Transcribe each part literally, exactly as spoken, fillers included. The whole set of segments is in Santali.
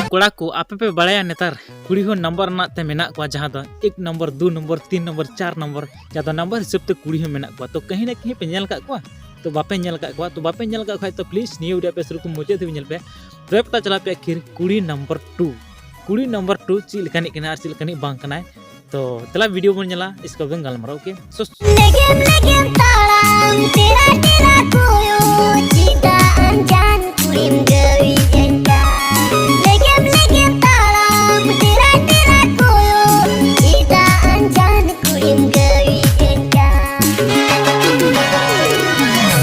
ᱠᱚᱲᱟ ᱠᱚ, ᱟᱯᱮ ᱯᱮ ᱵᱟᱲᱟᱭᱟ ᱱᱮᱛᱟᱨ ᱠᱩᱲᱤ ᱦᱚᱸ ᱱᱟᱢᱵᱟᱨ ᱨᱮᱱᱟᱜ ᱛᱮ ᱢᱮᱱᱟᱜ ᱠᱚᱣᱟ, ᱡᱟᱦᱟᱸ ᱫᱚ ᱮᱠ ᱱᱚᱢᱵᱚᱨ, ᱫᱩ ᱱᱚᱢᱵᱚᱨ, ᱛᱤᱱ ᱱᱚᱢᱵᱚᱨ, ᱪᱟᱨ ᱱᱚᱢᱵᱚᱨ, ᱡᱟᱦᱟᱸ ᱫᱚ ᱱᱟᱢᱵᱟᱨ ᱦᱤᱥᱟᱹᱵ ᱛᱮ ᱠᱩᱲᱤ ᱦᱚᱸ ᱢᱮᱱᱟᱜ ᱠᱚᱣᱟ᱾ ᱛᱚ ᱠᱟᱹᱦᱤ ᱱᱟ ᱠᱟᱹᱦᱤ ᱯᱮ ᱧᱮᱞ ᱟᱠᱟᱫ ᱠᱚᱣᱟ? ᱛᱚ ᱵᱟᱯᱮ ᱧᱮᱞ ᱟᱠᱟᱫ ᱠᱷᱟᱡ, ᱛᱚ ᱯᱞᱤᱡᱽ ᱱᱤᱭᱟᱹ ᱵᱷᱤᱰᱤᱭᱳ ᱟᱯᱮ ᱥᱩᱨᱩ ᱠᱷᱚᱱ ᱢᱩᱪᱟᱹᱫ ᱫᱷᱟᱹᱵᱤᱡ ᱧᱮᱞ ᱯᱮ, ᱛᱚᱵᱮ ᱯᱟᱛᱟ ᱪᱟᱞᱟᱣ ᱯᱮ ᱟᱹᱠᱷᱤᱨ ᱠᱩᱲᱤ ᱱᱚᱢᱵᱚᱨ ᱴᱩ᱾ ᱠᱩᱲᱤ ᱱᱚᱢᱵᱚᱨ ᱴᱩ ᱪᱮᱫ ᱞᱮᱠᱟᱱᱤᱡ ᱠᱟᱱᱟᱭ ᱟᱨ ᱪᱮᱫ ᱞᱮᱠᱟᱱᱤᱡ ᱵᱟᱝ ᱠᱟᱱᱟᱭ᱾ ᱛᱚ ᱫᱮᱞᱟ ᱵᱷᱤᱰᱤᱭᱳ ᱵᱚᱱ ᱧᱮᱞᱟ, ᱤᱥᱠᱮ ᱵᱟᱫ ᱜᱟᱞᱢᱟᱨᱟᱣ, ᱳᱠᱮ? So, ᱞᱮᱜᱮᱢ ᱞᱮᱜᱮᱢ ᱛᱟᱲᱟᱢ, ᱴᱮᱨᱟ ᱴᱮᱨᱟ ᱠᱚᱭᱚᱜ, ᱪᱮᱫᱟᱜ ᱟᱱᱡᱟᱱ ᱠᱩᱲᱤᱢ ᱜᱟᱹᱣᱤ ᱮᱱᱠᱟ? ᱞᱮᱜᱮᱢ ᱞᱮᱜᱮᱢ ᱛᱟᱲᱟᱢ, ᱴᱮᱨᱟ ᱴᱮᱨᱟ ᱠᱚᱭᱚᱜ, ᱪᱮᱫᱟᱜ ᱟᱱᱡᱟᱱ ᱠᱩᱲᱤᱢ ᱜᱟᱹᱣᱤ ᱮᱱᱠᱟ?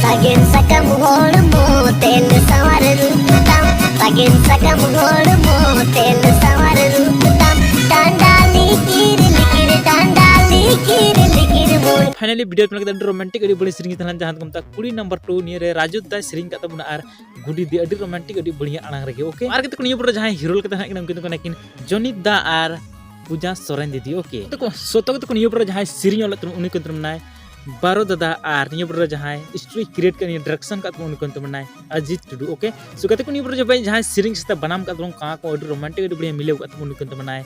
ᱥᱟᱜᱮᱱ ᱥᱟᱠᱟᱢ ᱦᱚᱲᱢᱚ ᱛᱮᱞ ᱥᱟᱶᱟᱨ ᱨᱩᱯ ᱛᱟᱢ, ᱥᱟᱜᱮᱱ ᱥᱟᱠᱟᱢ ᱦᱚᱲᱢᱚ ᱛᱮᱞ ᱥᱟᱶᱟᱨ ᱨᱩᱯ ᱛᱟᱢ, ᱰᱟᱸᱰᱟ ᱞᱤᱠᱤᱨ ᱞᱤᱠᱤᱨ, ᱰᱟᱸᱰᱟ ᱞᱤᱠᱤᱨ ᱞᱤᱠᱤᱨ ᱢᱚᱱ᱾ Finally ᱵᱷᱤᱰᱤᱭᱳ ᱧᱮᱞ ᱠᱟᱛᱮ ᱟᱹᱰᱤ ᱨᱳᱢᱟᱱᱴᱤᱠ, ᱟᱹᱰᱤ ᱵᱟᱹᱲᱤᱡ ᱥᱮᱨᱮᱧ ᱛᱟᱦᱮᱸ ᱞᱮᱱᱟ, ᱡᱟᱦᱟᱸ ᱫᱚᱠᱚ ᱢᱮᱛᱟᱜᱼᱟ ᱠᱩᱲᱤ ᱱᱟᱢᱵᱟᱨ ᱴᱩ᱾ ᱱᱤᱭᱟᱹ ᱨᱮ ᱨᱟᱡᱩ ᱫᱟᱭ ᱥᱮᱨᱮᱧ ᱠᱟᱫ ᱛᱟᱵᱚᱱᱟ ᱟᱨ ᱜᱩᱰᱤ ᱫᱤ ᱟᱹᱰᱤ ᱨᱳᱢᱟᱱᱴᱤᱠ, ᱟᱹᱰᱤ ᱵᱟᱹᱲᱤᱭᱟ ᱟᱲᱟᱝ ᱨᱮᱜᱮ, ᱳᱠᱮ? ᱟᱨ ᱠᱟᱛᱮ ᱠᱚ ᱱᱤᱭᱟᱹ ᱯᱚᱨᱮ ᱡᱟᱦᱟᱸᱭ ᱦᱤᱨᱳᱞ ᱠᱟᱛᱮ ᱦᱮᱱᱟᱜ ᱠᱤᱱᱟ, ᱩᱱᱠᱤᱱ ᱫᱚ ᱠᱟᱱᱟ ᱠᱤᱱ ᱡᱚᱱᱤᱛ ᱫᱟ ᱟᱨ ᱯᱩᱡᱟ ᱥᱚᱨᱮᱱ ᱫᱤᱫᱤ, ᱳᱠᱮ? ᱛᱚ ᱠᱚ ᱥᱚᱛᱚ ᱠᱟᱛᱮ ᱠᱚ ᱱᱤᱭᱟᱹ ᱯᱚᱨᱮ ᱡᱟᱦᱟᱸᱭ ᱥᱮᱨᱮᱧ ᱚᱞ ᱞᱮᱫ ᱛᱟᱵᱚᱱ, ᱩᱱᱤ ᱠᱚ ᱧᱩᱛᱩᱢ ᱢᱮᱱᱟᱭ ᱵᱟᱨᱚ ᱫᱟᱫᱟ, ᱟᱨ ᱱᱤᱭᱟᱹ ᱯᱚᱨᱮ ᱡᱟᱦᱟᱸᱭ story create ᱠᱟᱜ, ᱱᱤᱭᱟᱹ direction ᱠᱟᱜ ᱛᱟᱵᱚᱱ, ᱩᱱᱤ ᱠᱚ ᱧᱩᱛᱩᱢ ᱢᱮᱱᱟᱭ ᱚᱡᱤᱛ ᱴᱩᱰᱩ, ᱳᱠᱮ? So ᱠᱟᱛᱮ ᱠᱚ ᱱᱤᱭᱟᱹ ᱯᱚᱨᱮ ᱡᱟᱦᱟᱸᱭ ᱡᱟᱦᱟᱸᱭ ᱥᱮᱨᱮᱧ ᱥᱟᱶᱛᱮ ᱵᱟᱱᱟᱢ ᱠᱟᱜ ᱛᱟᱵᱚᱱ, ᱠᱟᱸ ᱠᱚ ᱟᱹᱰᱤ ᱨᱳᱢᱟᱱᱴᱤᱠ, ᱟᱹᱰᱤ ᱵᱟᱹᱲᱤᱭᱟ ᱢᱤᱞᱟᱹᱣ ᱠᱟᱜ ᱛᱟᱵᱚᱱ, ᱩᱱᱤ ᱠᱚ ᱧᱩᱛᱩᱢ ᱢᱮᱱᱟᱭ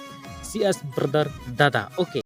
ᱥᱤ ᱮᱥ ᱵᱨᱟᱫᱟᱨ ᱫᱟᱫᱟ, ᱳᱠᱮ?